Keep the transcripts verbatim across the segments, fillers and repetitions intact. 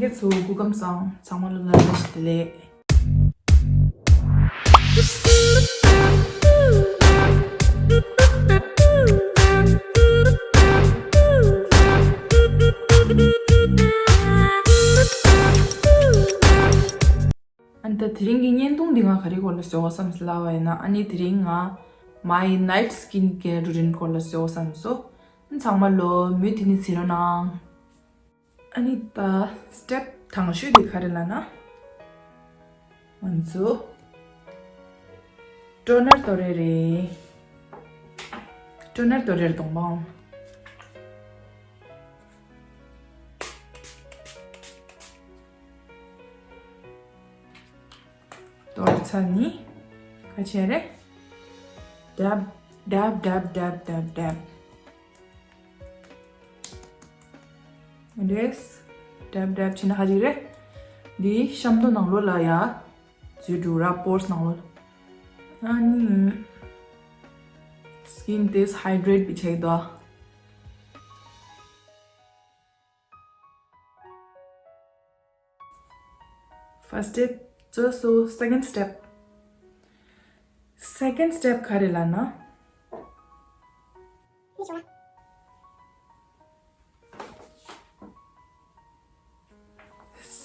ཁྱེད་ཚོ་སྐུ་ཁམས་བཟང་། ཚང་མ་ལ་ལ་ལ་ཞིག་བདེ་ལེགས། ཨ་ནི་ད་དེ་རིང་གི་བརྙན་ཐུང་འདི་ང་ག་རེ་སྐོར་ལ་བཟོས་པ་བསམ་སོང་ལབ་པ་ཡིན་ན། ཨ་ནི་དེ་རིང་ང་my night skin care routine སྐོར་ལ་བཟོས་པ་བསམ་སོང་། ཨ་ནི་ཚང་མ་ལོ་མུ་མཐུད་ནས་གཟིགས་རོགས་གནང་། ཨ་ནི་ད་སི་ཊེབ་དང་ཤོས་དེ་ག་རེ་ལབ་ན། ང་ཚོ་ཊོ་ནར་དོ་རེ་རེད། ཊོ་ནར་དོ་རེ་རེད་གདོང་པའམ། དོར་ཚར་ནི་ག་ཆེ་རེད། dab dab dab dab dab dab། རེད། dab dab བྱས་ན་ཧ་ཅིག་རེད། འདི་གཤམ་དུ་ནང་ལོགས་ལ་ཡ་འཛུལ་འགྲོ་ར། པོར་སི་ནང་ལོགས་ལ། ཨ་ནི་སི་ཀིན་དེ་ཧའི་ཌི་རེ་ཊི་བྱེད་ཀྱི་འདུག། first step བྱས་སོང་། second step། second step ག་རེ་ལབ་ན།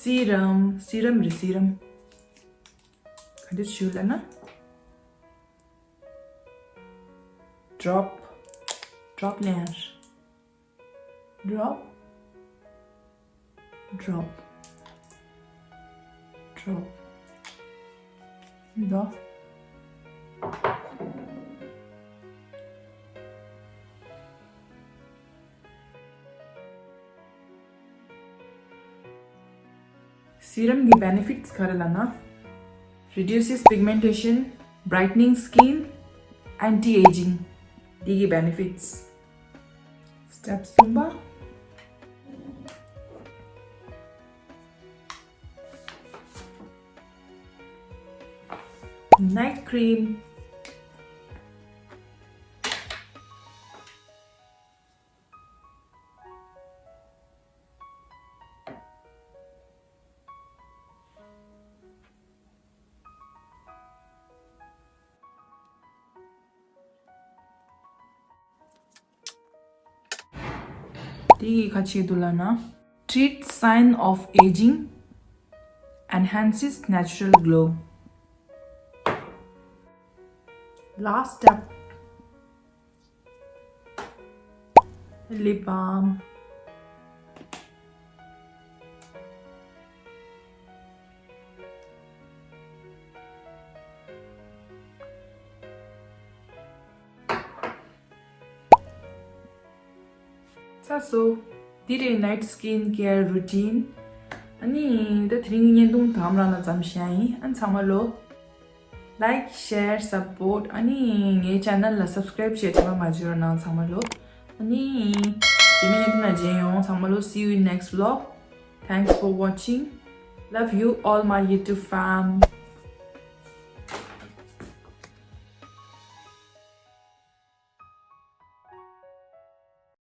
སི་རམ། སི་རམ་རེད། སི་རམ། ག་འདྲ་ཞུ་ལབ་ན། ཌོབ། ཌོབ་ལེན་ཡ། ཌོབ། ཌོབ། ཌོབ། འདུག། སི་རམ་གྱི་benefits ག་རེ་ལབ་ན། reduces pigmentation, brightening skin, anti aging འདི་གི་benefits། སི་ཊེབ་གསུམ་པ། night cream། དེ་གིས་ག་བྱེད་འདུག་ལབ་ན། treats sign of aging, enhances natural glow། last step lip balm། ཚར་སོང་། འདི་རེད་night skin care routine། ཨ་ནི་ད་དེ་རིང་གི་བརྙན་ཐུང་དེ་ག་རང་ལ་མཚམས་བཞག་ཡིན། ཨ་ནི་ཚང་མ་ལོ། like, share, support ཨ་ནི་ངའི་channel ལ་subscribe བྱེད་དྲན་པ་མ་བརྗེད་རོགས་གནང་ཚང་མ་ལོ། ཨ་ནི་རྗེས་མའི་བརྙན་ཐུང་ནང་མཇལ་ཡོང་། ཚང་མ་ལོ། see you in next vlog. Thanks for watching. Love you all my YouTube fam.